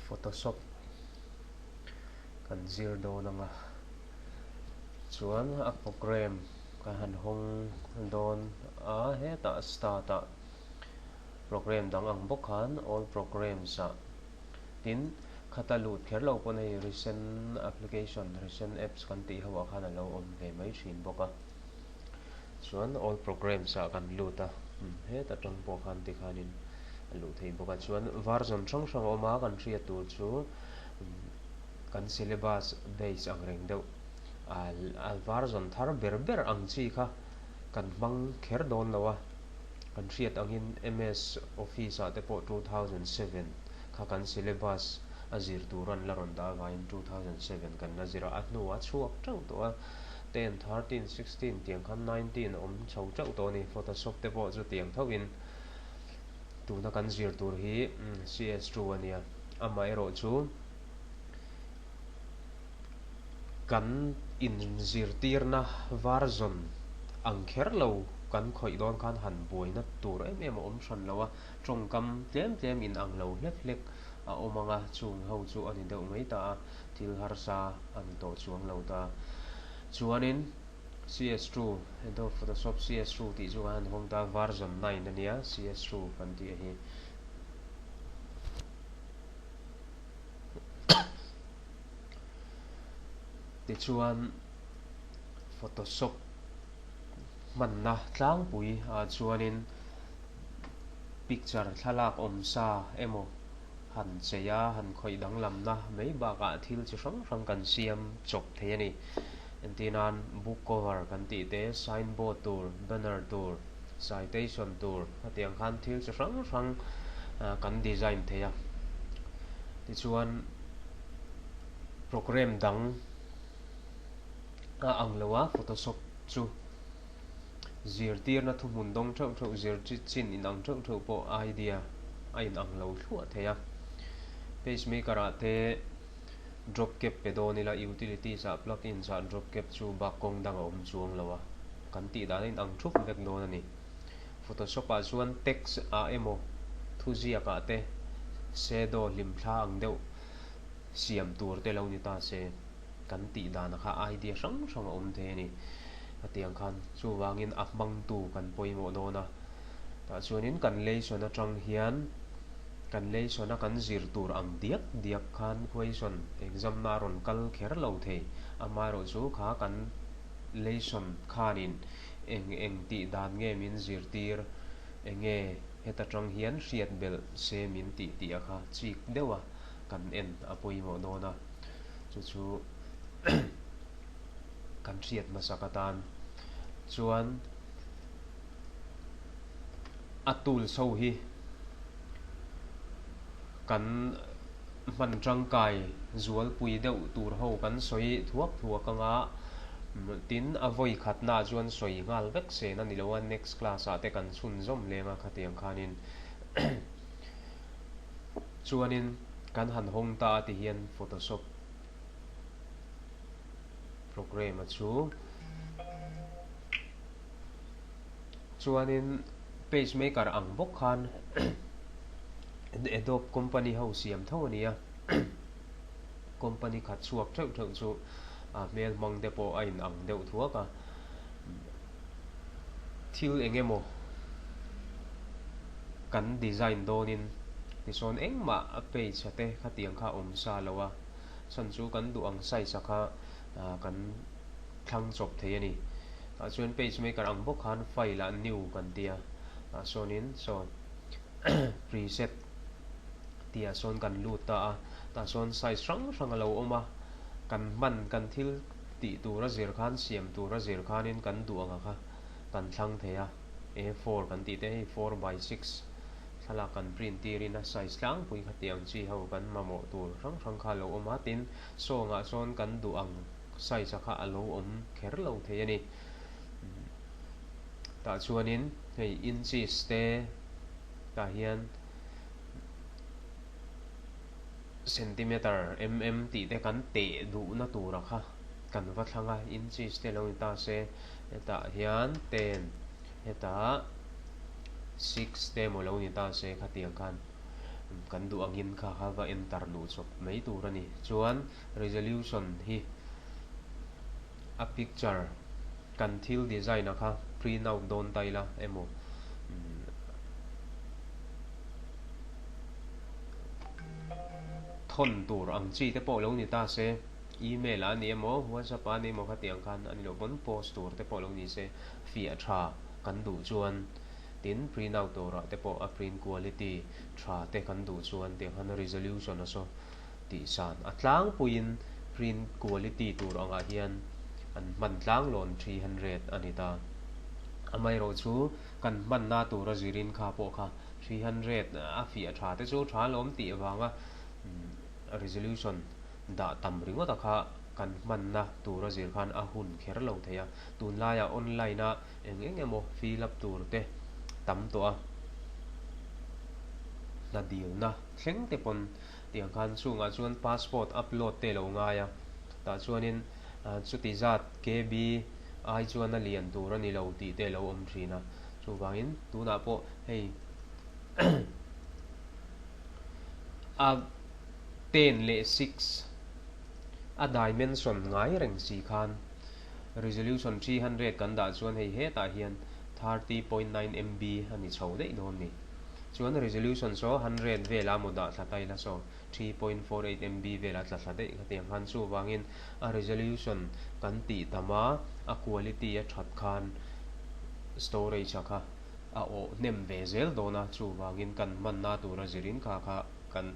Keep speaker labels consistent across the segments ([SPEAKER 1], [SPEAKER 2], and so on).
[SPEAKER 1] Photoshop kan zir dawn ang a, chuan a program kan han hawng dawn a, hetah start ah program dang ang bawk khan all programs ah tin khata lut kher lo pawn hei recent application recent apps kan tih ho ah khan a lo awm ve mai thin bawk a, chuan all programs ah kan lut a, heta tang pawh khan tikhanin a luh theih bawk a, chuan version hrang hrang a awm a kan hriat tur chu kan syllabus base ang reng deuh a version thar ber ber ang chi kha kan hmang kher dawn lo a. Kan hriat angin MS Office ah te pawh 2007 kha kan syllabus a zir tur an la rawn dah avangin 2007 kan la zir a, a hnuah a chhuak teuh tawh a, ten, thirteen, sixteen tiang khan nineteen a awm chho teuh tawh a ni. Photoshop te pawh chu tiang thoin tuna kan zir tur hi CS2 a nia, amaherawhchu kan inzirtirna version ang kher lo kan khawih dawn khan han buaina tur em em a awm hran lo a, tawngkam tlem tlem in ang lo hlek hlek a awm ang a, chung ho chu a ni deuh mai ta a, thil harsa a ni tawh chuang lo ta. Chuanin CS2, Adobe Photoshop CS2 tih chu kan han hawng ta, version 9 a nia CS2 kan tih a hi. Tichuan Photoshop hmanna tlangpui ah chuanin picture thlalak awm sa emaw han chei a, han khawih danglamna mai bakah thil chi hrang hrang kan siam chawp thei a ni. Entirnan book cover kan tih te, signboard tur, banner tur, citation tur hetiang khan thil chi hrang hrang kan design thei a. Tichuan program dang a ang lo a Photoshop chu zirtirna thuhmun dawng theuh theuh zir chin inang theuh theuh pawh idea a inang lo thluah thei a. Pacemaker ah te drop cap pe dawn ila utilities ah plugins ah drop cap chu bak kawng dang a awm chuang lo a. Kan tih dan a inang thup vek dawn a ni. Photoshop ah chuan text ah emaw thuziak ah te shadow hlimthla ang deuh siam tur te lo ni ta se kan tih dan ah kha idea hrang hrang a awm thei a ni. Hetiang khan chuvangin a hmangtu kan pawimawh dawn a. Tah chuanin kan lesson atang hian kan lesson a kan zir tur ang diak diak khan question exam na a rawn kal kher lo thei. Amaherawhchu kha kan Lesson khanin eng eng tih dan nge min zirtir, eng nge heta tang hian hriat belh se min tih tih a kha chik deuh a kan en a pawimawh dawn a, chu chu kan hriat hmasak atan chuan a tools ho hi kan hman tangkai zualpui deuh tur ho kan sawi thuak thuak anga tin a vawi khatna chuan sawi nghal vek sen a ni lo a, next class ah te kan chhunzawm leng a khatiang khanin chuanin kan han hawng ta a ti hian photoshop program a chu chuanin pacemaker ang bawk khan Adobe company ho siam tho a ni a, company khat chhuak theuh theuh chu a hmel hmang te pawh a in ang deuh thuak a, thil eng emaw kan design dawnin tisawn engmah a page a te khatiang kha awm sa lo a, chhan chu kan duh ang size a kha kan thlang chawp thei a ni. Tah chuan page maker ang bawk khan file ah new kan tia tah sawnin saw preset tih ah sawn kan lut ta a, tah sawn size hrang hrang a lo awm a, kan hman kan thil tih tur a zir khan siam tur a zir khanin kan duh ang a kha kan thlang thei a, A4 kan tih te hei 4x6 thlalak kan print tirin a size tlangpui kha tih ang chi ho kan mamawh tur hrang hrang kha a lo awm a, tin sawngah sawn kan duh ang size a kha a lo awm kher lo thei a ni. Tah chuanin hei inches te tah hian centimeter, mm tih te kan teh duhna tura kha kan va thlang a, inches te lo ni ta se hetah hian ten hetah six te emaw lo ni ta se khatiang khan. Kan duh angin kha kha va enter luh chawp mai tur a ni. Chuan resolution hi a picture kan thil design a kha print out dawn ta ila emaw thawn tur ang chi te pawh lo ni ta se email ah a ni emaw whatsapp ah a ni emaw khatiang khan a ni loh pawn post tur te pawh lo ni se fiah tha kan duh chuan Tin, print out turah te pawh a print quality tha te kan duh chuan tiang khan resolution a saw tih san a tlangpuiin print quality tur angah hian an hman tlanglawn 300 a ni ta. Amaherawh chu kan hmanna tura zirin kha pawh kha 300 a fiah tha te chu tha lawm tih avanga resolution dah tam ringawt a kha kan hmanna tura zir khan a hun kher lo thei a. Tunlaiah online a Eng eng emaw fill up tur te tam tawh a, hna dilna thleng te pawn tiang khan chungah chuan passport upload te lo ngai a, tah chuanin chuti zat KB ai chuan a lian tur a ni lo tih te lo awm thin a, chuvangin tunah pawh hei a ten leh six a dimension ngai reng si khan. Resolution 300 kan dah chuan hei hetah hian 30.9 MB a ni chho daih dawn ni. Chuan resolution saw hundred vela maw dah thla ta ila saw 3.48 MB vela tla thla daih khatiang khan chuvangin a resolution kan tih tam a, a quality a that khan storage a kha a awh hnem ve zel dawn a, chuvangin kan hmanna tura zirin kha kha kan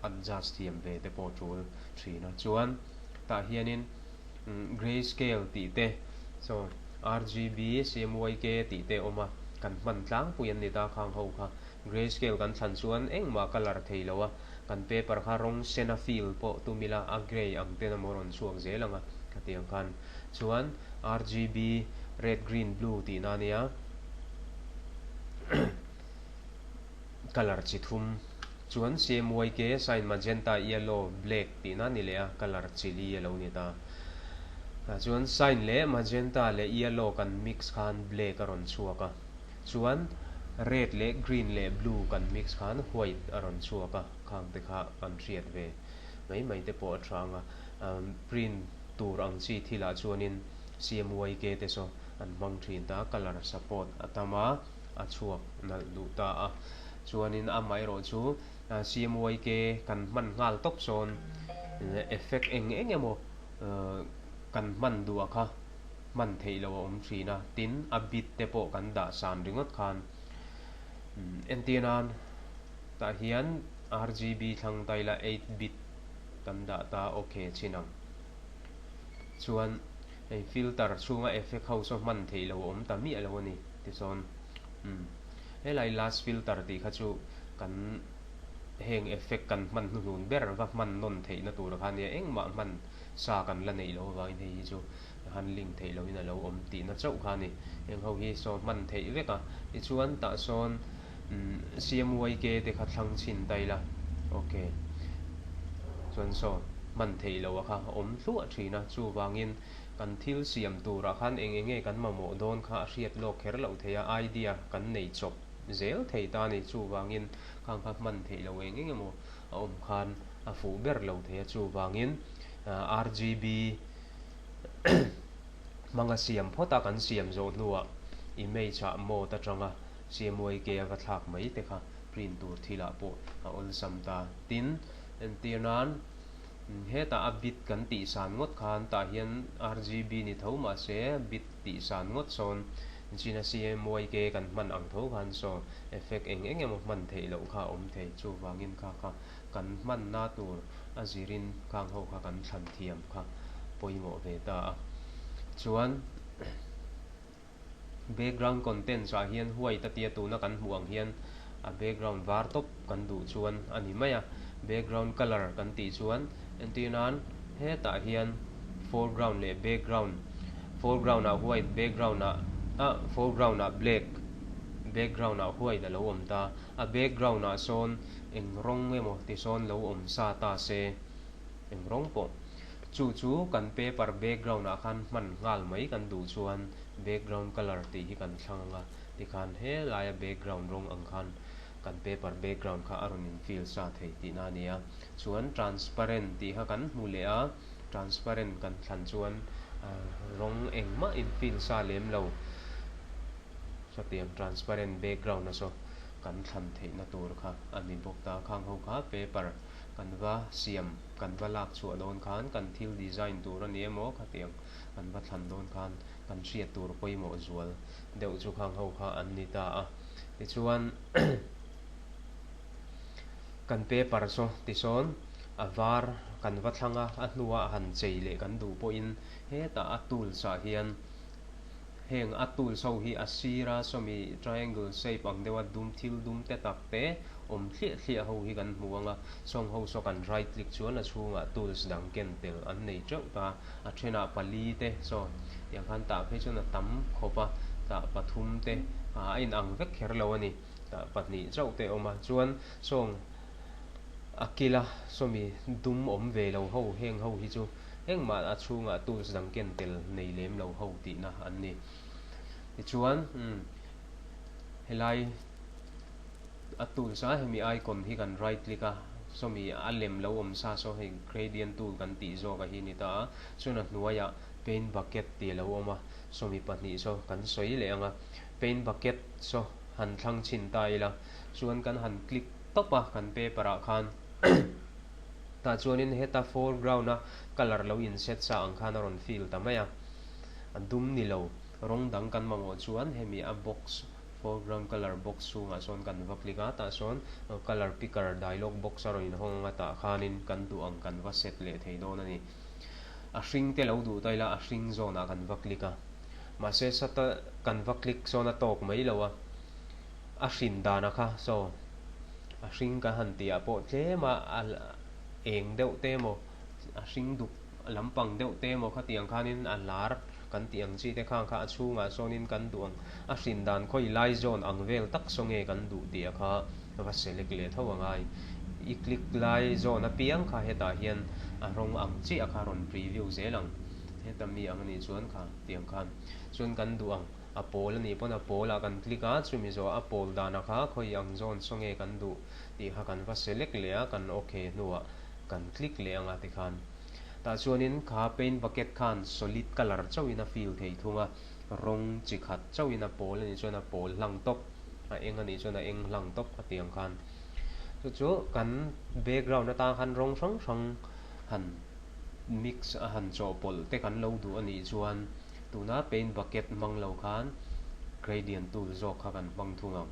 [SPEAKER 1] adjust thiam ve te pawh tul thin a. Chuan tah hianin. Grey scale tih te, so RGB, CMYK tih te awm a, kan hman tlangpui an ni ta khang ho kha. Grey scale kan thlan chuan engmah colour thei lo a, kan paper kha rawng sen a fill pawh tum ila a grey ang ten a maw rawn chhuak zel ang a, khatiang khan. Chuan RGB, red green blue tihna a nia. Colour chi thum chuan CMYK, cyan, magenta, yellow, black tihna ni leh a, colour chi li a lo ni ta. Tah chuan cyan leh magenta leh yellow kan mix khan black a rawn chhuak a, chuan red leh green leh blue kan mix khan white a rawn chhuak a, khang te kha kan hriat ve mai mai te pawh a tha ang a. Print tur ang chi thilah chuanin CMYK te saw an hmang thin ta, colour support a tam a. a chhuak nalh duh ta a. Chuanin amaherawh chu CMYK kan hman nghal tawp sawn effect eng eng emaw kan hman duh a kha hman theih loh a awm thin a. Tin, a bit te pawh kan dah san ringawt khan entir nan tah hian RGB thlang ta ila 8 bit kan dah ta ok chin ang. Chuan hei filter chhunga effect ho saw hman theih loh a awm ta miah lo a ni. Tichuan umm helai last filter tih kha chu kan heng effect kan hman hnuhnun ber va hman nawn theihna tur kha ania engmah hman sa kan la neih loh avangin hei hi chu han link theih lohin a lo awm tihna chauh kha a ni. Heng ho hi saw hman theih vek a tichuan tah sawn umm CMYK te kha thlang chhin ta ila ok chuan saw hman theih loh a kha a awm thluah thin a chuvangin Kan thil siam turah khan eng eng nge kan mamawh dawn kha a hriat lawk kher loh theih a, idea kan nei chawp zel thei ta a ni. Chuvangin khang kha hman theih loh eng eng emaw a awm khan a fuh ber lo thei a. Chuvangin RGB hmanga siam phawt a kan siam zawh hnuah image ah mode atanga CMYK a va thlak mai te kha print tur thilah pawh a awlsam ta. Tin, entir nan. Hetah a bit kan tih san ngawt khan tah hian RGB ni tho mahse bit tih san ngawt sawn China CMYK kan hman ang tho khan saw effect eng eng emaw hman theih loh kha a awm thei. Chuvangin kha kha kan hmanna tur a zirin khang ho kha kan thlan thiam kha pawimawh ve ta a. Chuan. Background contents ah hian white a tia tuna kan hmuh ang hian a background var tawp kan duh chuan a ni mai a. Background colour kan tih chuan entir nan hetah hian foreground leh background, foreground ah white background ah ah foreground ah black background ah white a lo awm ta. A background ah sawn eng rawng emaw ti sawn lo awm sa ta se eng rawng pawh. Chu chu kan paper background ah khan hman nghal mai kan duh chuan background colour tih hi kan thlang ang a, tikhan helaia background rawng ang khan kan paper background kha a rawn in fill sa thei tihna a ni a. Chuan transparent tih kha kan hmu leh a, transparent kan thlan chuan rawng engmah in fill sa lem lo sawtiang transparent background a saw kan thlan theihna tur kha a ni bawk ta. Khang ho kha paper kan va siam kan va lak chhuah dawn khan kan thil design tur a ni emaw khatiang kan va thlan dawn khan kan hriat tur pawimawh zual deuh chu khang ho kha an ni ta a. Tichuan kan paper saw tisawn a var kan va thlang a, a hnua han chei leh kan duh pawhin hetah a tools ah hian heng a tools ho hi a sira sawmi triangle shape ang deuha dum thil dum te tak te awm thliah thliah ho hi kan hmu ang a, sawng ho saw kan right click chuan a chhungah tools dang ken tel an nei teuh ta. A thenah pali te saw tiang khan tah phei chuan a tam khawp a, tah pathum te a inang vek kher lo a ni, tah pahnih chauh te a awm a, chuan sawng a kila sawmi dum awm ve lo ho heng ho hi chu engmah a chhungah tools dang ken tel nei lem lo ho tihna an ni. Tichuan umm helai a tools a hemi icon hi kan right click a sawmi a lem lo awm sa saw hei gradient tool kan tih zawk a hi ni ta a chuan a hnuaiah paint bucket tih a lo awm a sawmi pahnih saw kan sawi leh ang a paint bucket saw han thlang chhin ta ila chuan kan han click tawp a kan paper ah khan tah chuanin heta foreground a colour lo in set sa ang khan a rawn fill ta mai a a dum ni lo rawng dang kan mamawh chuan hemi a box Foreground colour box chhungah sawn kan va click a, tah sawn colour picker dialog box a rawn inhawng ang a, tah khanin kan duh ang kan va set leh thei dawn a ni. A hring te lo duh ta ila a hring zawnah kan va click a, mahse sata kan va click sawn a tawk mai lo a, a hrin dana kha saw a hring kan han tih ah pawh tlem a a eng deuh te emaw a hring duk lampang deuh te emaw khatiang khanin a lar kan tih ang chi te khang kha a chhungah sawnin kan duh ang a hrin dan khawi lai zawn ang vel tak saw nge kan duh tih a kha va select leh tho angai. I click lai zawn apiang kha hetah hian a rawng ang chiah kha rawn preview zel ang. Heta mi ang anih chuan kha tiang khan chuan kan duh ang a pawl anih pawn a pawlah kan click a chumi zawh a pawl dana kha khawi ang zawn saw nge kan duh tih kha kan va select leh a kan okay hnuah kan click leh ang a tikhan tah chuanin kha paint bucket khan solid colour chauhin a fill thei thung a, rawng chi khat chauhin a pawl anih chuan a pawl hlang tawp, a eng anih chuan a eng hlang tawp a tih ang khan chu chu kan background atang khan rawng hrang hrang han mix a han chawhpawlh te kan lo duh anih chuan tuna paint bucket hmang lo khan gradient tool zawk kha kan hmang thung ang.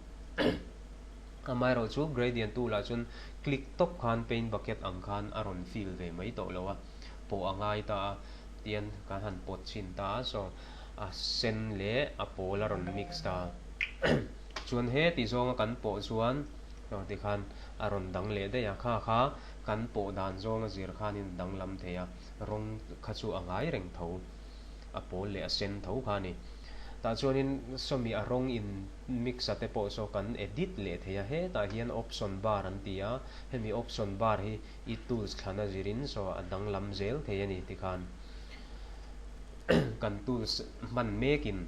[SPEAKER 1] Amaherawh chu gradient tool ah chuan click tawp khan paint bucket ang khan a rawn fill ve mai tawh lo a, pawh a ngai ta a, tian kan han pawt chhin ta a, so a sen leh a pawl a rawn mix ta a. Chuan heti zawnga kan pawh chuan tikhan a rawn dang leh daih a, kha kha kan pawh dan zawnga zir khanin a danglam thei a, rawng kha chu a ngai reng tho, a pawl leh a sen tho kha a ni. Tah chuanin sawmi a rawng in mix a te pawh saw kan edit leh thei a, hetah hian option bar an ti a, hemi option bar hi i tools thlana zirin saw a danglam zel thei a ni tikhan kan tools hman mekin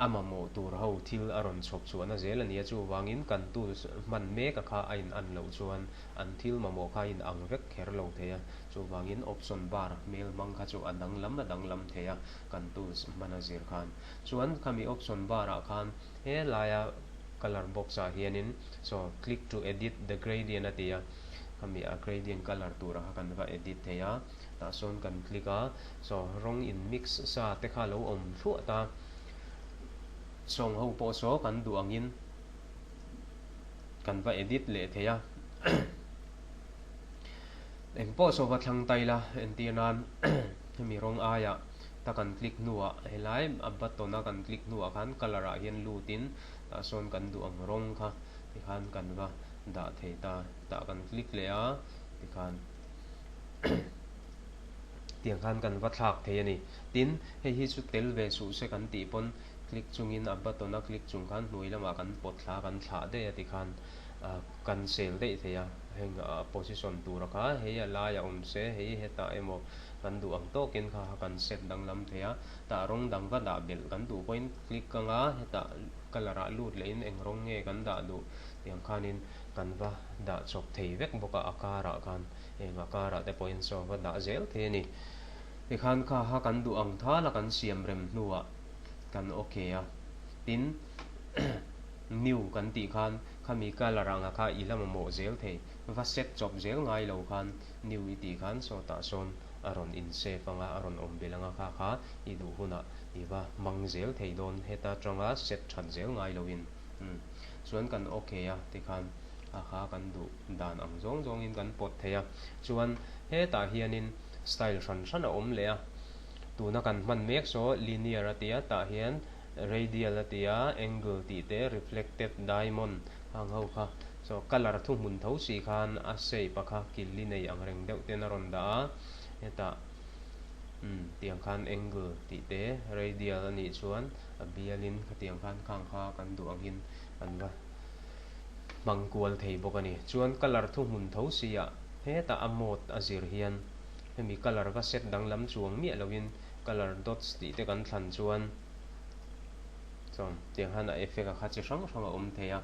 [SPEAKER 1] a mamawh tur ho thil a rawn chhawp chhuahna zel a ni a, chuvangin kan tools hman mek a kha a in an loh chuan an thil mamawh kha a in ang vek kher lo thei a, chuvangin option bar hmel hmang kha chu a danglam a danglam thei a kan tools hman a zir khan. Chuan khami option bar ah khan helaia colour box ah hianin saw click to edit the gradient a ti a, khami a gradient colour tur ah kha kan va edit thei a, tah sawn kan click a, saw rawng in mix sa te kha lo awm thluah ta, sawng ho pawh saw kan duh angin kan va edit leh thei a, engpawh saw va thlang ta ila entir nan hemi rawng aiah. Ta kan click hnuah helai a button a kan click hnuah khan colour ah hian lut in tah sawn kan duh ang rawng kha tikhan kan va dah thei ta tah kan click leh a tikhan tiang khan kan va thlak thei a ni. Tin hei hi chu tel ve suh se kan tih pawn click chungin a button a click chung khan hnuai lamah kan pawt thla kan thlah daih a tikhan cancel daih thei a heng a position tura kha hei a laiah awm se hei hetah emaw Kan duh ang tawkin kha kha kan set danglam thei a, tah rawng dang va dah belh kan duh pawhin click anga hetah colour ah lut lehin eng rawng nge kan dah duh Tiang khanin kan va dah chawp thei vek bawk a, a karah khan heng a karah te pawhin saw va dah zel thei a ni. Tikhan kha kha kan duh ang thal a kan siam rem hnuah kan ok a, tin new kan tih khan khami colour anga kha i la mamawh zel thei, va set chawp zel ngai lo khan new i tih khan sawtah sawn a rawn in save anga a rawn awm belh anga kha kha i duh hunah i va hmang zel thei dawn heta tanga set that zel ngai loin umm chuan kan ok a tikhan a kha kan duh dan ang zawng zawngin kan pawt thei a chuan hetah hianin style hran hran a awm leh a tuna kan hman mek saw linear a tia tah hian radial a tia angle tih te reflected diamond hang ho kha saw colour thuhmun tho si khan a shape a kha killi nei ang reng deuh ten a rawn dah a hetah umm tiang khan angle tih te radial a nih chuan a bialin khatiang khan khang kha kan duh angin an va hmang kual thei bawk a ni. Chuan colour thuhmun tho si ah hetah a mode a zir hian hemi colour va set danglam chuang miah loin colour dots tih te kan thlan chuan chuan tiang khan a effect a kha chi hrang hrang a awm thei a.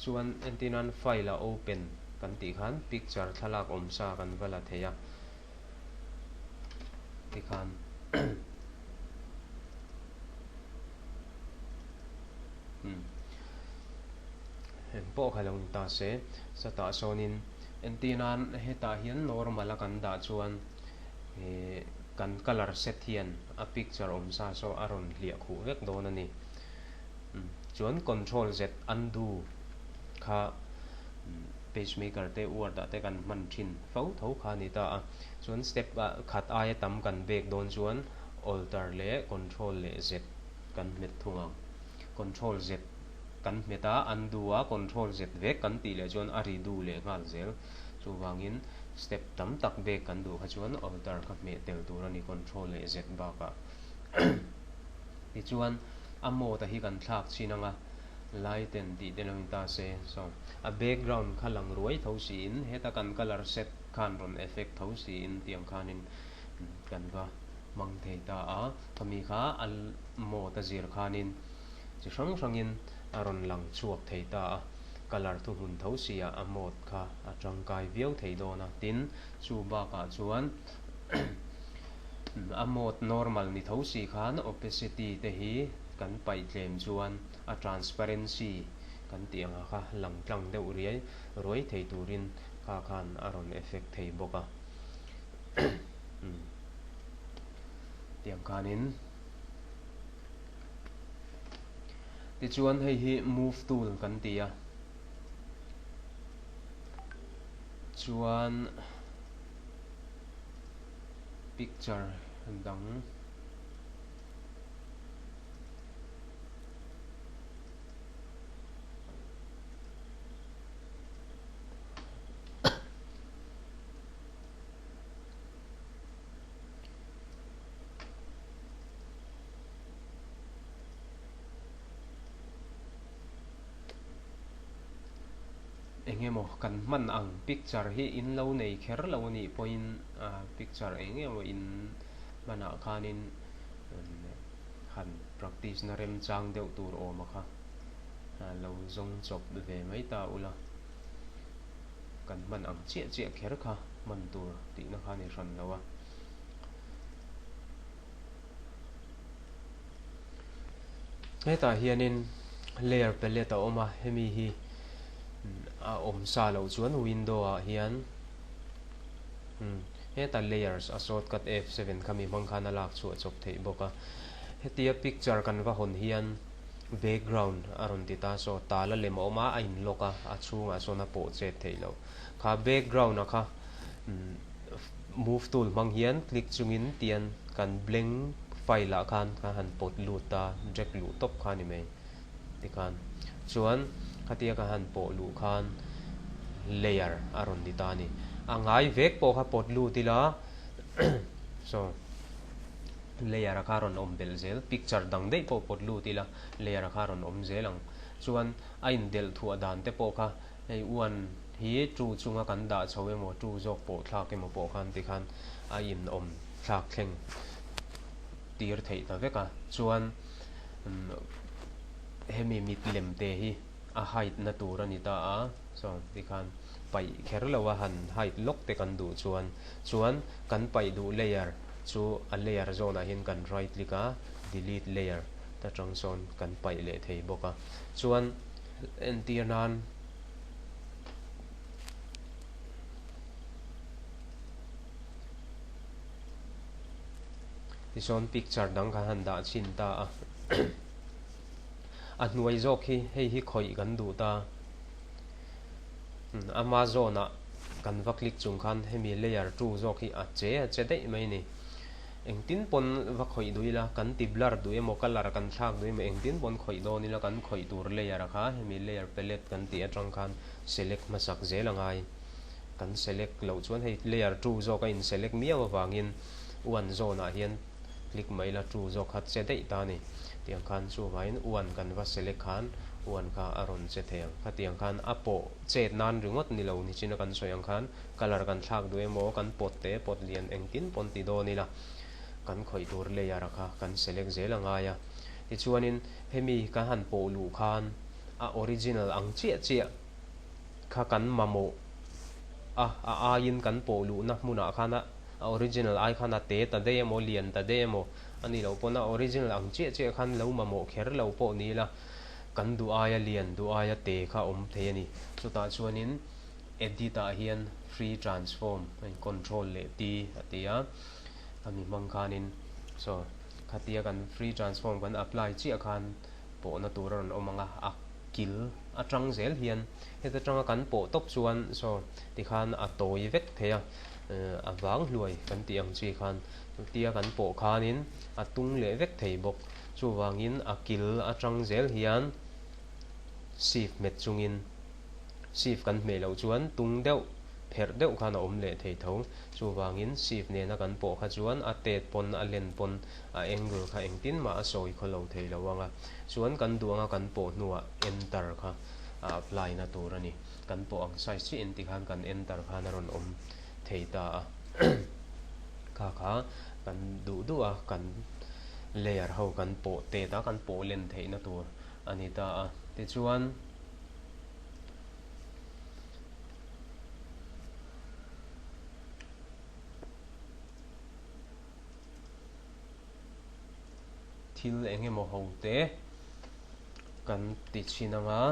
[SPEAKER 1] Chuan entirnan file a open kan tih khan picture thlalak awm sa kan va la thei a tikhan umm eng pawh kha lo ni ta se satah sawnin entirnan hetah hian normal a kan dah chuan ih kan colour set hian a picture awm sa saw a rawn hliah khuh vek dawn a ni. Chuan control Z undo kha pagemaker te word ah te kan hman thin fo tho kha a ni ta a. Chuan step ah khat aia tam kan bek dawn chuan alter leh control leh Z kan hmet thung ang. Control Z kan hmet a undo a control Z vek kan tih leh chuan a redo leh nghal zel. Chuvangin step tam tak bek kan duh kha chuan alter kha hmeh tel tur a ni control leh Z bakah. Tichuan a mode a hi kan thlak chin anga lighten tih te lo in ta se so a background kha lang ruai tho siin heta kan colour set khan rawn effect tho siin tiang khanin kan va hmang thei ta a khami kha a mode a zir khanin chi hrang hrangin a rawn lang chhuak thei ta a colour thuhmun tho sia a mode kha a tangkai viau thei dawn a tin chu bakah chuan A mode normal ni tho si khan opacity te hi kan paih tlem chuan a transparency kan tih anga kha lang tlang deuh riai ruai thei turin kha khan a rawn effect thei bawk a. Tiang khanin tichuan hei hi move tool kan ti a chuan. Picture dang. Eng emaw kan hman ang picture hi in lo nei kher lo a nih pawhin picture eng emaw in hmanah khanin han practice na remchang deuh tur awm a kha lo zawng chawp ve mai ta ula kan hman ang chiah chiah kher kha hman tur tihna kha a ni hran lo a. Hetah hianin layer palette a awm a, hemi hi a awm sa loh chuan window ah hian heta layers a shortcut F7 khami hmang khan a lak chhuah chawp theih bawk a. Hetia picture kan va hawn hian background a rawn ti ta saw tala lem a awm a, a in lock a, a chhungah sawn a pawh chet theih loh. Kha background a kha Move tool hmang hian click chungin tian kan blank file ah khan kan han pawt lut a, drag luh tawp kha a ni mai tikhan. Chuan khatia kan han pawh luh khan layer a rawn ni ta a ni. A ngai vek pawh kha pawt lut ila so layer a kha a rawn awm belh zel, picture dang daih pawh pawt lut ila layer a kha a rawn awm zel ang. Chuan a indelh thuah dan te pawh kha Hei uan hi tu chunga kan dah chho emaw tu zawk pawh thlak emaw pawh khan tikhan a inawm thlak thleng tir theih ta vek a. Chuan hemi mit lem te hi a hide na tur a ni ta a, saw tikhan paih kher lo a han hide lawk te kan duh chuan chuan kan paih duh layer chu a layer zawnah hian kan right click a, delete layer ta tang sawn kan paih leh thei bawk a, chuan entir nan. Tichuan picture dang kan han dah chhin ta a, a hnuai zawk hi hei hi khawih kan duh ta, Amazon ah kan va click chung khan hemi layer 2 zawk hi a che a che daih mai a ni. Engtin pawn va khawih duh ila, kan ti blur duh emaw colour kan thlak duh emaw engtin pawn khawih dawn ila kan khawih tur layer kha hemi layer palette kan tih atang khan select hmasak zel a ngai. Kan select loh chuan hei layer 2 zawk a in select miau avangin one zawn ah hian click mai ila 2 zawk kha che daih ta a ni. Tiang khan chuvangin one kan va select khan one kha a rawn che thei ang. Khatiang khan a pawh chet nan ringawt ni lo nichina kan sawi ang khan Colour kan thlak duh emaw, kan pawt te pawt lian engtin pawn ti dawn ila, kan khawih tur layer a kha kan select zel a ngai a. Tichuanin hemi kan han pawh luh khan a original ang chiah chiah kha kan mamawh a, a aiin kan pawh luhna hmunah khan a original ai khan a te ta daih emaw, lian ta daih emaw a nih loh pawn a original ang chiah chiah khan lo mamawh kher lo pawh ni ila, kan duh aia lian, duh aia te kha awm thei a ni. Chutah chuanin. Edit ah hian free transform a in control leh T a ti a, khami hmang khanin saw khatia kan free transform kan apply chiah khan pawhna tur a rawn awm ang a, a kil atang zel hian heta tanga kan pawh tawp chuan saw tikhan a tawi vek thei a, a vang hluai kan tih ang chi khan tia kan pawh khanin a tung leh vek thei bawk, chuvangin a kil atang zel hian shift hmet chungin. Shift kan hmeh loh chuan tung deuh, pherh deuh khan a awm leh thei tho. Chuvangin shift nena kan pawh kha chuan a tet pawn a len pawn a angle kha engtin mah a sawi khaw lo thei lo ang a. Chuan kan duh anga kan pawh hnuah enter kha a apply na tur a ni. Kan pawh ang size chiah in tikhan kan enter khan a rawn awm thei ta a. Kha kha kan duh duh a, kan layer ho kan pawh tet a, kan pawh len theihna tur a ni ta a. Tichuan. Thil eng emaw ho te kan ti chhin ang a.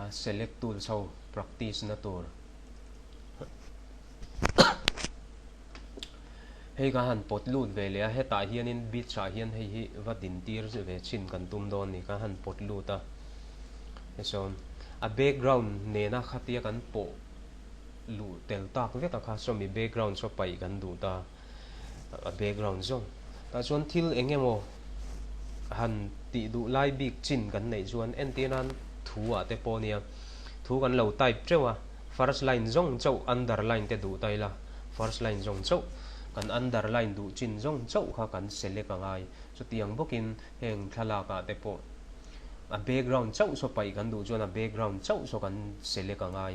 [SPEAKER 1] A select tools ho practice na tur. Hei ka han pawt lut ve leh a, hetah hianin beach ah hian hei hi va din tir ve chhin kan tum dawn ni, ka han pawt lut a, tichuan a background nena khatia kan pawh luh tel tak vek a kha sawmi background saw paih kan duh ta, a background zawng tah chuan thil eng emaw han tih duh lai bik chin kan neih chuan entir nan thu ah te pawh nia thu kan lo type teuh a. First line zawng chauh underline te duh ta ila, first line zawng chauh kan underline duh chin zawng chauh kha kan select a ngai. Chutiang bawkin heng thlalak ah te pawh a background chauh saw paih kan duh chuan a background chauh saw kan select a ngai.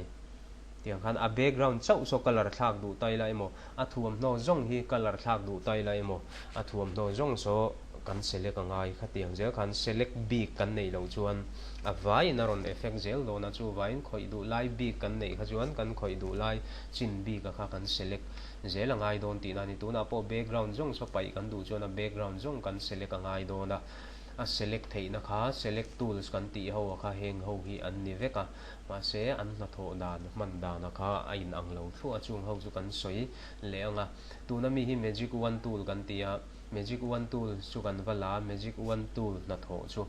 [SPEAKER 1] Tiang khan a background chauh saw colour thlak duh ta ila emaw, a thuamhnaw zawng hi colour thlak duh ta ila emaw, a thuamhnaw zawng saw kan select a ngai. Khatiang zel khan select bik kan neih loh chuan a vaiin a rawn effect zel dawn a, chuvaiin khawih duh lai bik kan neih kha chuan kan khawih duh lai chin bik a kha kan select zel a ngai dawn tihna a ni. Tunah pawh background zawng saw paih kan duh chuan a background zawng kan select a ngai dawn a, a select theihna kha select tools kan tih ho a kha heng ho hi an ni vek a, mahse an hnathawh dan hman dan a kha a inang lo thluah a, chung ho chu kan sawi leh ang a. Tuna mi hi magic wand tool kan ti a, magic wand tool chu kan va la a, magic wand tool hnathawh chu.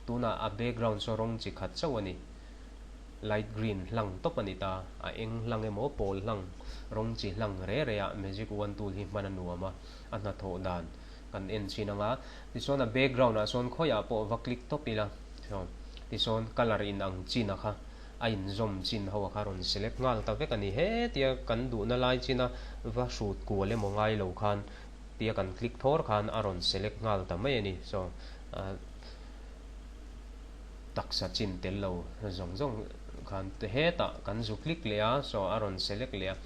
[SPEAKER 1] Tunah a background saw rawng chi khat chauh a ni. Light green hlang tawp a ni ta. A eng hlang emaw pawl hlang rawng chi hlang re re ah magic wand tool hi hman a nuam a, a hnathawh dan kan en chhin ang a. Tichuan a background ah sawn khawiah pawh va click tawp ila tichuan colour in ang chin a kha a inzawm chin ho a kha rawn select nghal ta vek a ni. Hetia kan duhna lai china va hrut kual emaw ngai lo khan tia kan click thawr khan a rawn select nghal ta mai a ni. So taksa chin tel lo zawng zawng khan hetah kan zu click leh a, saw a rawn select leh a.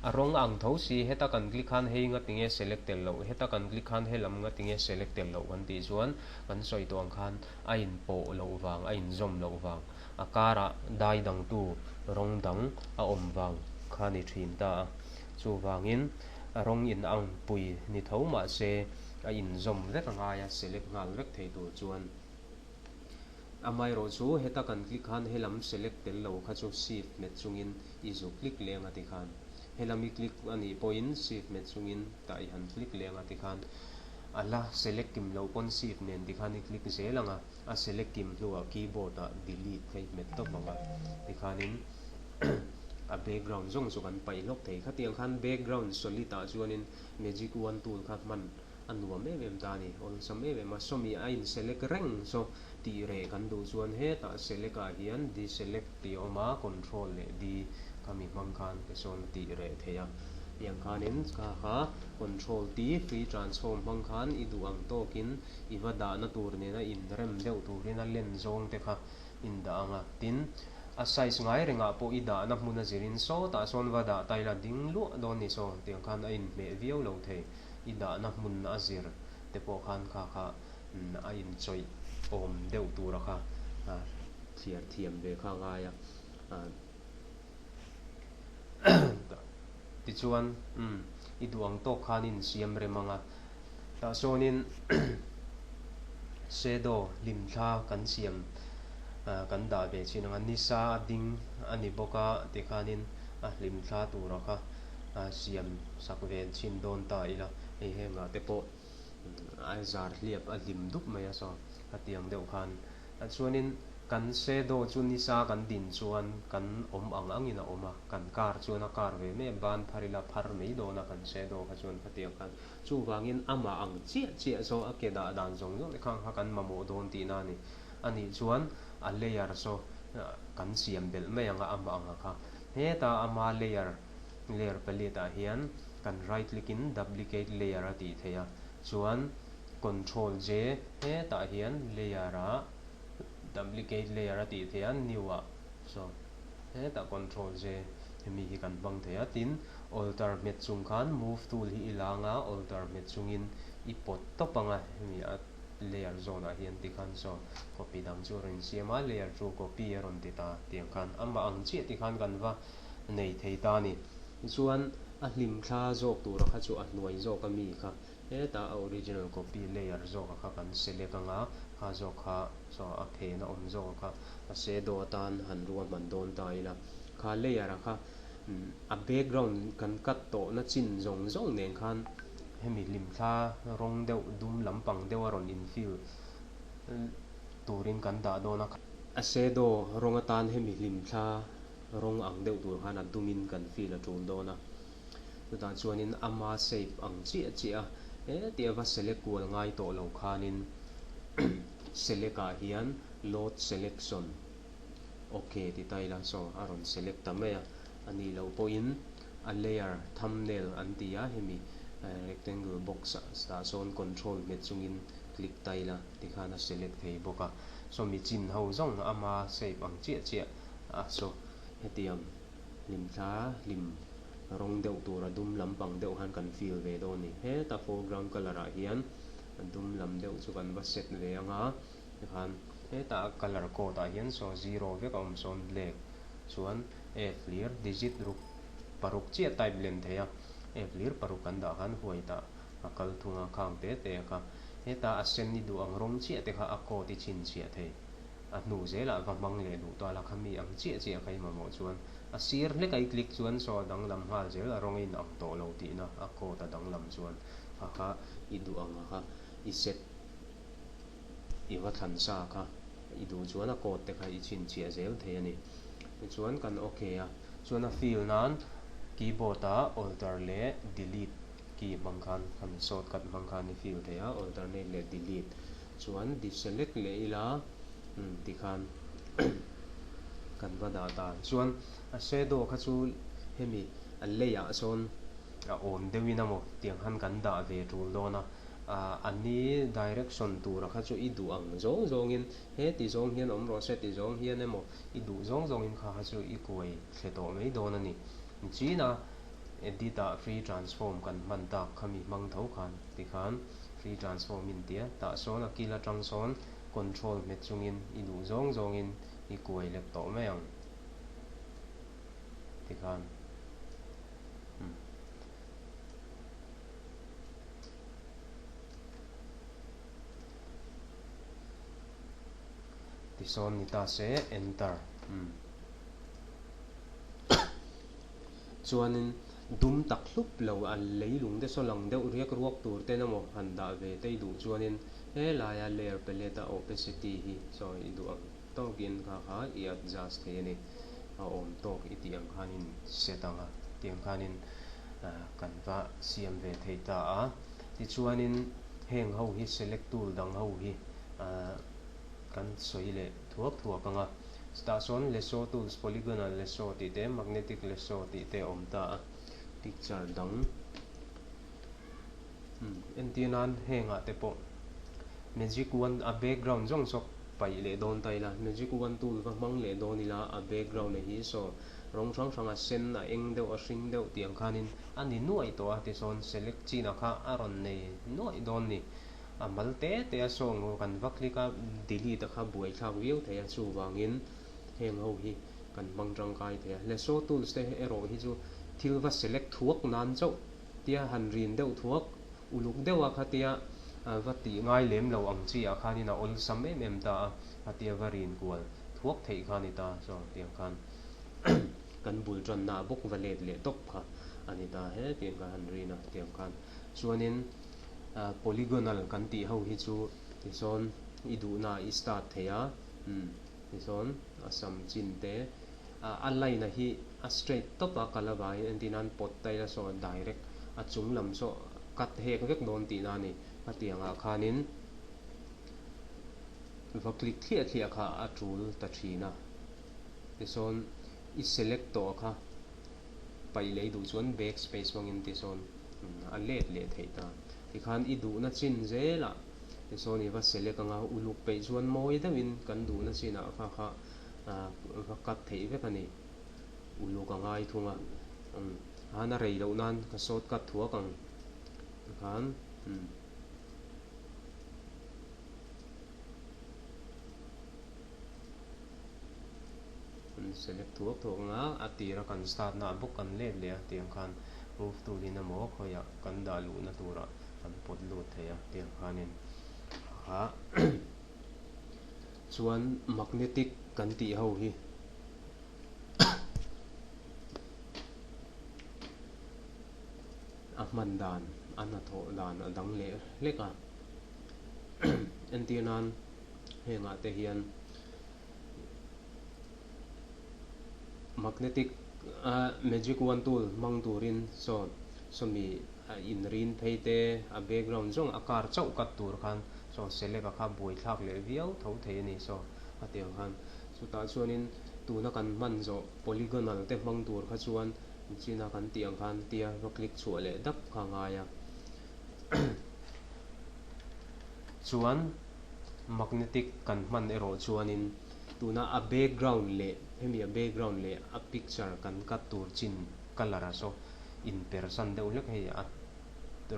[SPEAKER 1] A rawng ang tho si, heta kan click khan hei nga tinge select tel loh, heta kan click khan helam nga tinge select tel loh kan tih chuan kan sawi tawh ang khan a inpawh loh vang, a inzawm loh vang, a karah dai dangtu rawng dang a awm vang kha ni thin ta a. Chuvangin a rawng in ang pui ni tho mahse a inzawm vek a ngai a, select nghal vek thei tur chuan. Amaherawh chu heta kan click khan helam select tel lo kha chu shift hmet chungin i zu click leng a ti khan helam i click a nih pawhin shift hmet chungin tah i han click leng a ti khan a la select kim loh pawn shift nen ti khan i click zel ang a, a select kim hnuah keyboard ah delete kha i hmet tawp ang a ti khanin a background zawng chu kan paih hlawk thei. Khatiang khan background solid ah chuanin magic wand tool kha hman a nuam em em ta a ni, awlsam em em a, sawmi a in select reng saw tih reh kan duh chuan hetah select ah hian deselect tih a awm a, control leh D khami hmang khan te sawn a tih reh theih a, tiang khanin kha kha control T free transform hmang khan i duh ang tawkin i va dahna tur nena inrem deuh turin a len zawng te kha in dah ang a, tin a size ngai rengah pawh i dahna hmun a zirin sawtah sawn va dah ta ila ding luah dawn ni saw tiang khan a inhmeh viau lo thei. I dahna hmun a zir te pawh khan kha kha a inchawih awm deuh tura kha thliar thiam ve kha a ngai a. Tichuan i duh ang tawk khan i insiam rem ang a, tah sawnin shadow hlimthla kan siam kan dah ve chin ang a, nisa a ding a ni bawk a tikhanin a hlimthla tura kha siam sak ve chhin dawn ta ila, hei hengah te pawh a zar hliap a hlim dup mai a saw khatiang deuh khan chuanin kan shadow chu nisa kan din chuan kan awm ang angin a awm a, kan kar chuan a kar ve mai a, ban phar ila phar mai dawn a kan shadow kha chuan khatiang khan chuvangin amah ang chiah chiah saw a ke dah dan zawng zawng te kha kha kan mamawh dawn tihna a ni, anih chuan a layer saw kan siam belh mai ang a amah ang a kha. Heta ama layer layer palette ah hian kan right click in duplicate layer a tih theih a, chuan control J hetah hian layer ah duplicate layer a tih theih a, new ah saw hetah control J hemi hi kan hmang thei a, tin alter hmet chung khan move tool hi i lang a, alter hmet chungin i pawt tawp ang a hemi a. Layer zawn ah hian tikhan saw copy dang chu a rawn insiam a, layer chu copy a rawn ti ta tiang khan amah ang chiah tikhan kan va nei thei ta a ni. Tichuan a hlim thla zawk tura kha chu a hnuai zawk a mi kha hetah a original copy layer zawk a kha kan select anga kha zawk kha saw a phen a awm zawk a kha a shadow atan han ruahman dawn ta ila kha layer a kha a background kan cut tawhna chin zawng zawng nen khan Hemi hlimthla rawng deuh dum lampang deuh a rawn infill turin kan dah dawn a. A shadow rawng atan hemi hlimthla rawng ang deuh tur khan a dumin kan fill a tul dawn a. Chutah chuanin ama shape ang chiah chiah a hetia va select kual ngai tawh lo khanin select ah hian load selection ok ti ta ila saw a rawn select ta mai a. A nih loh pawhin a layer thumbnail an ti a, hemi rectangle box ah tah sawn control hmet chungin click ta ila tikhan a select thei bawk a, saw mi chin ho zawng ama shape ang chiah chiah a saw hetiang hlimthla hlim rawng deuh tur a dum lampang deuh khan kan fill ve dawn a ni. Heta foreground colour ah hian a dum lam deuh chu kan va set ve ang a tikhan heta a colour code ah hian saw zero vek a awm sawn black chuan F hlir digit ruk paruk chiah type lem thei a, F hlir paruk kan dah khan white ah a kal thung a, khang te te a kha. Heta a sen i duh ang rawng chiah te kha a code i chhinchhiah thei. A hnu zelah va hmang leh duh ta la kha mi ang chiah chiah kha i mamawh chuan a sir hlek a i click chuan saw a danglam nghal zel a rawng a inang tawh lo tihna a code a danglam chuan kha kha i duh ang a kha i set i va thlan sa kha i duh chuan a code te kha i chhinchhiah zel thei a ni. Tichuan kan ok a, chuan a fill nan keyboard ah alter leh delete key hmang khan khami shortcut hmang khan i fill thei a, alternate leh delete chuan deselect leh ila umm tikhan kan va dah ta. Chuan a shadow kha chu hemi a lei ah sawn a awn deuhin a maw tiang khan kan dah ve tul dawn a. A ni direction tura kha chu i duh ang zawng zawngin he ti zawng hian awm rawh se ti zawng hian emaw i duh zawng zawngin kha kha chu i kuai thle tawh mai dawn a ni. Nichina edit ah free transform kan hman tak khami hmang tho khan tikhan free transform in tia tah sawn a kil atang sawn control hmet chungin i duh zawng zawngin i kuai lek tawh mai ang tikhan umm. Tisawn ni ta se enter umm chuanin dum tak hlup lo a leilung te saw lang deuh riak ruak tur ten emaw han dah ve tei duh chuanin helaia layer palette a opacity hi saw i duh ang tawkin kha kha i adjust thei a ni a awm tawk i tih ang khanin set ang a tiang khanin kan va siam ve thei ta a. Tichuanin heng ho hi select tool dang ho hi kan sawi leh thuak thuak ang a. Chutah sawn lasso tools, polygonal lasso tih te, magnetic lasso tih te a awm ta a. Picture dang entir nan hengah te pawh magic wand a background zawng zawk paih leh dawn ta ila, magic wand tool va hmang leh dawn ila a background a hi saw Rawng hrang hrang a sen, a eng deuh, a hring deuh tih ang khanin a ni nuaih tawh a, tisawn select chin ah kha a rawn nei nuaih dawn ni. A mal te te a sawng aw kan va click a, delete a kha buaithlak viau thei a, chuvangin heng ho hi kan hmang tangkai thei a. Lasso tools te erawh hi chu thil va select thuak nan chauh tia han rin deuh thuak, uluk deuh a khatia va tih ngai lem lo ang chi ah khanin a awlsam em em ta a, khatia va rin kual thuak theih kha a ni ta, so tiang khan. Kan bul tanna bawk va let leh tawp kha a ni ta he tiang khan han rin a tiang khan chuanin polygonal kan tih ho hi chu tisawn i duhna i start thei a umm tisawn a sam chin te a line a hi a straight tawp a kal avangin entir nan pawt ta ila saw direct a chung lam saw cut hek vek dawn tihna a ni hetiang ah khanin va click thliah thliah kha a tul ta thin a. Tisawn i select tawh kha paih leh i duh chuan back space hmangin tisawn a let leh theih ta. Tikhan i duhna chin zelah tisawn i va select anga uluk peih chuan mawi deuhin kan duhna chinah kha kha va cut theih vek a ni. Uluk a ngai thung a. Han a rei loh nan ka short cut thuak ang tikhan. An select thuak thuak ang a, a tira kan start na ah bawk kan let leh a tiang khan move tool in emaw khawiah kan dah luhna turah kan pawt lut thei a tiang khanin kha chuan magnetic kan tih ho hi a hman dan a hnathawh dan a dang leh hlek a entir nan. Hengah te hian magnetic magic wand tool hmang turin saw sawmi a inrin phei te a background zawng a kar chauh cut tur khan saw select a kha buaithlak leh viau tho thei a ni saw hetiang khan chutah chuanin tuna kan hman zawh polygonal te hmang tur kha chuan china kan tih ang khan tia va click chhuah leh dap kha a ngai a chuan. Magnetic kan hman erawh chuanin tuna a background leh hemi a background leh a picture kan cut tur chin colour a saw inpersan deuh hlek hei a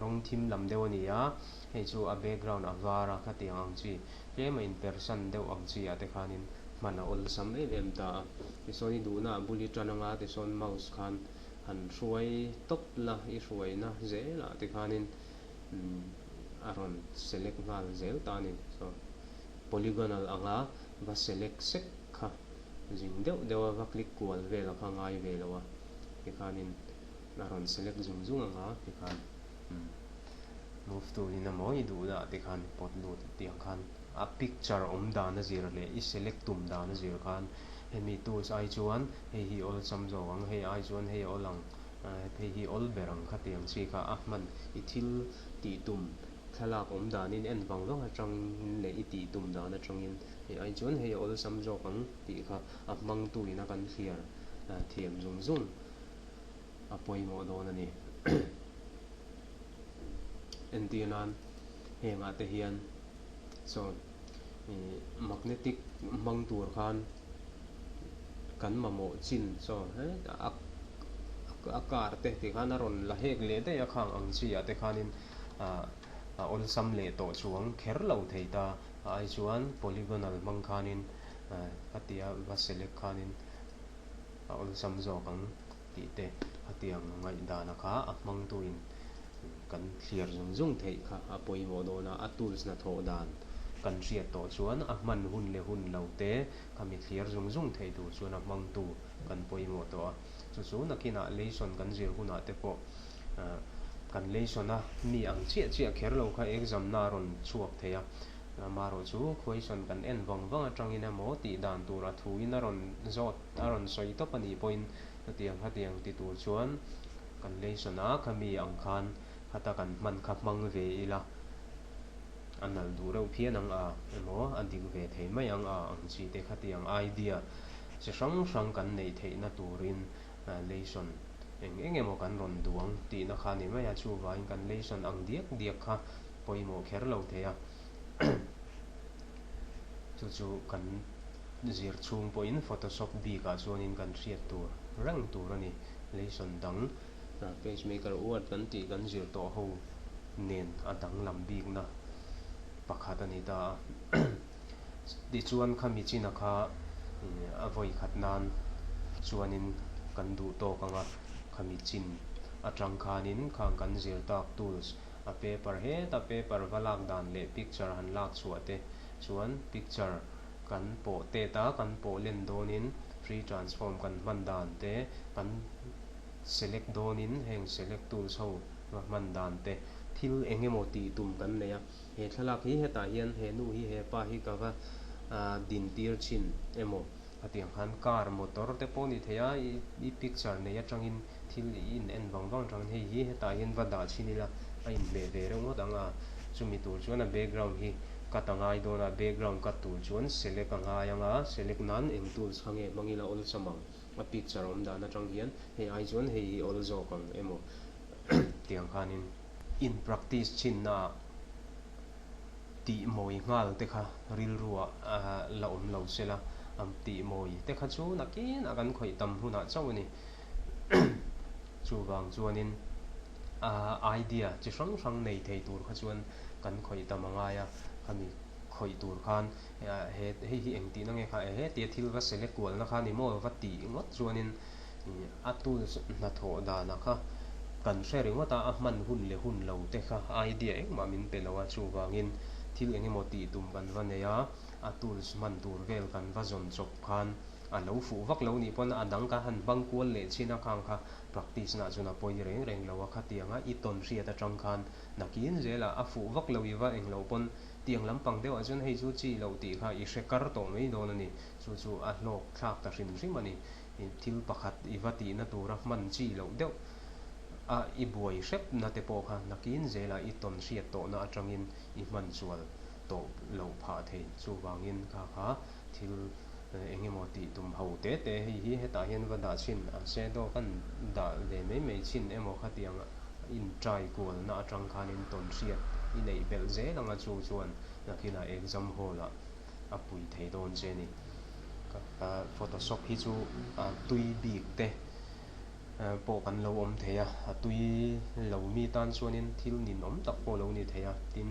[SPEAKER 1] rawng thim lam deuh a ni a, hei chu a background a var a khatiang ang chi tlem a inpersan deuh ang chi ah te khanin hman a awlsam em em ta a, tisawn i duhna a bul i tan anga tisawn mouse khan han hruai tawp la i hruaina zelah te khanin a rawn select nghal zel ta a ni. So polygonal anga va select sek kha zing deuh deuh a va click kual vel a kha ngai ve lo a tikhanin a rawn select zung zung anga tikhan move tool in emaw i duh dah tikhan pawt lut tiang khan a picture awm dan a zir leh i select tum dan a zir khan hemi tools ai chuan hei hi awlsam zawk ang hei ai chuan hei awl ang. Hei hi awl ber ang kha tiang chi kha a hman i thil tih tum thlalak awm danin en vang vang atangin leh i tih tum dan atangin hei ai chuan hei a awlsam zawk ang tih kha a hmangtu ina kan thliar thiam zung zung a pawimawh dawn a ni. Entir nan. Hengah te hian sawn ih magnetic hmang tur khan kan mamawh chin saw hetah a a car te ti khan a rawn la hek leh daih a khang ang chi ah te khanin ah a awlsam leh tawh chuang kher lo thei ta a ai chuan polygonal hmang khanin ah khatia va select khanin a awlsam zawk ang tih te khatiang ngaihdana kha a hmangtuin kan thliar zung zung theih kha a pawimawh dawn a, a tools hnathawh dan kan hriat tawh chuan a hman hun leh hun lo te khami thliar zung zung theih tur chuan a hmangtu kan pawimawh tawh a, chu chu nakinah lesson kan zir hunah te pawh kan lesson a mi ang chiah chiah kher lo kha exam na a rawn chhuak thei a, amaherawh chu question kan en vang vang atangin emaw tih dan tur a thuin a rawn zawt a rawn sawi tawp a nih pawhin Hetiang hetiang ti tur chuan kan lesson a khami ang khan khata kan hman kha hmang ve ila a nalh duh reuh phian ang a emaw a dik ve thei mai ang a ang chi te khatiang idea chi hrang hrang kan neih theihna turin lesson eng eng emaw kan rawn duang tihna kha a ni mai a, chuvangin kan lesson ang diak diak kha pawimawh kher lo thei a. Chu chu kan zir chhung pawhin Photoshop bikah chuanin kan hriat tur reng tur a ni. Lesson dang Pagemaker Word kan tih kan zir tawh ho nen a danglam bikna pakhat a ni ta a. Tichuan khami china kha a vawi khat nan chuanin kan duh tawk ang a, khami chin atang khanin khang kan zir tak tools A paper heta paper va lak dan leh picture han lak chhuah te chuan picture kan pawh tet a, kan pawh len dawnin free transform kan hman dan te, kan select dawnin heng select tools ho va hman dan te, thil eng emaw tih tum kan nei a, he thlalak hi hetah hian he nu hi he pa hi ka va din tir thin emaw hetiang khan car motor te pawh ni thei a, i picture nei atangin Thil i in en vang vang tangin hei hi hetah hian va dah chhin ila a inhmeh ve reuh ngawt ang a, chumi tur chuan a background hi cut a ngai dawn a, background cut tur chuan select a ngai ang a, select nan eng tools kha nge hmang ila awlsam ang, a picture awm dan atang hian hei ai chuan hei hi awl zawk ang emaw tiang khanin in practice chhinna ah tih mawi nghal te kha rilruah la awm lo sela, tih mawi te kha chu nakinah kan khawih tam hunah chauh a ni. Chuvang chuanin idea chi hrang hrang nei thei tur kha chuan kan khawih tam a ngai a, khami khawih tur khan he hei hi eng tihna nge kha ehe tia thil va select kualna kha ni maw va tih ngawt chuanin a tools hnathawh dana kha kan hre ringawt a, a hman hun leh hun lo te kha idea engmah min pe lo a, chuvangin thil eng emaw tih tum kan va nei a, a tools hman tur vel kan va zawn chawp khan A lo fuh vak lo nih pawn a dang kan han hmang kual leh chin a khang kha practice nah chuan a pawi reng reng lo a khatiang a i tawn hriat atang khan nakin zelah a fuh vak lo i va eng loh pawn tiang lampang deuhah chuan hei chu chi loh tih kha i hre kar tawh mai dawn a ni. Chu chu a hlawk thlak ta hrim hrim a ni. Thil pakhat i va tihna tura hman chi loh deuh a i buai hrep na te pawh kha nakin zelah i tawn hriat tawhna atangin i hman sual tawh loh phah thei. Chuvangin kha kha Thil eng emaw tih tum ho te te hei hi hetah hian va dah chhin a shadow kan dah ve mai mai chhin emaw khatiang in try kualna atang khanin tawn hriat i neih belh zel anga chu chuan nakinah exam hall ah a pui thei dawn che ni. Photoshop hi chu a tui bik te pawh kan lo awm thei a, a tui lo mi tan chuanin thil ninawm tak pawh lo ni thei a, tin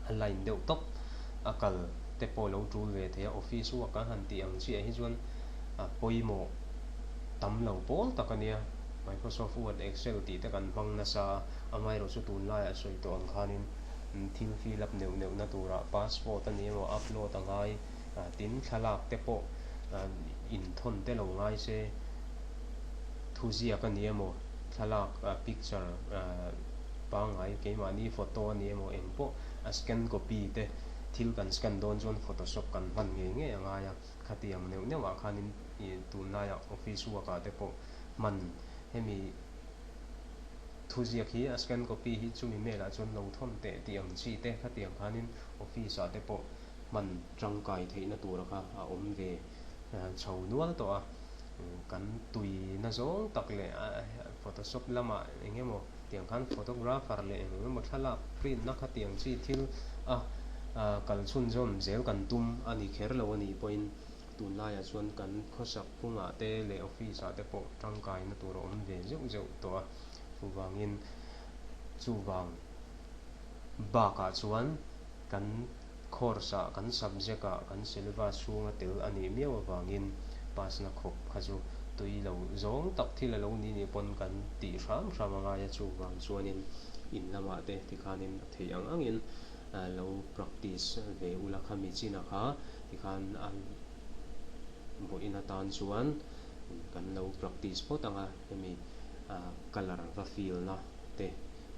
[SPEAKER 1] a line deuh tawp a kal te pawh lo tul ve thei a, office work an han tih ang chiah hi chuan a pawimawh tam lo pawl tak a nia, Microsoft Word, Excel tih te kan hmang nasa a, amaherawhchu tunlaiah sawi tawh ang khanin thil fill up neuh neuh na turah passport a ni emaw upload a ngai. Tin, thlalak te pawh inthawn te lo ngai se, thuziak a ni emaw, thlalak picture pangngai keimahni photo a ni emaw eng pawh a scan copy te thil kan scan dawn chuan photoshop kan hman ngei ngei a ngai a, khatiang neuh neuh ah khanin tunlaiah office work ah te pawh hman hemi thuziak hi a scan copy hi chumi mail ah chuan lo thawn teh tih ang chi te khatiang khanin office ah te pawh hman tangkai theihna tura kha a awm ve chho nual tawh a, kan tuina zawng tak leh photoshop lamah eng emaw Tiang khan photographer leh eng eng emaw thlalak print na khatiang chi thil a kal chhunzawm zel kan tum a ni kher lo a nih pawhin tunlaiah chuan kan khawsak phungah te leh office ah te pawh tangkaina tur a awm ve zeuh zeuh tawh a. Chuvangin chuvang bakah chuan kan course ah kan subject ah kan syllabus chhunga tel a nih miau avangin pass na khawp kha chu tui lo zawng tak thil a lo ni nih pawn kan tih hram hram a ngai a, chuvang chuanin in lamah te tikhanin a theih ang angin lo practice ve ula khami chin a kha tikhan a vawiin atan chuan kan lo practice phawt ang a, hemi colour va fill na te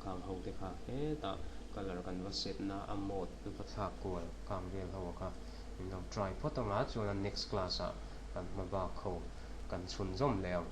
[SPEAKER 1] khang ho te kha hetah colour kan va set na a mode va thlak kual khang vel ho kha min lo try phawt ang a, chuan a next class ah kan hma bak ho kan chhunzawm leh ang.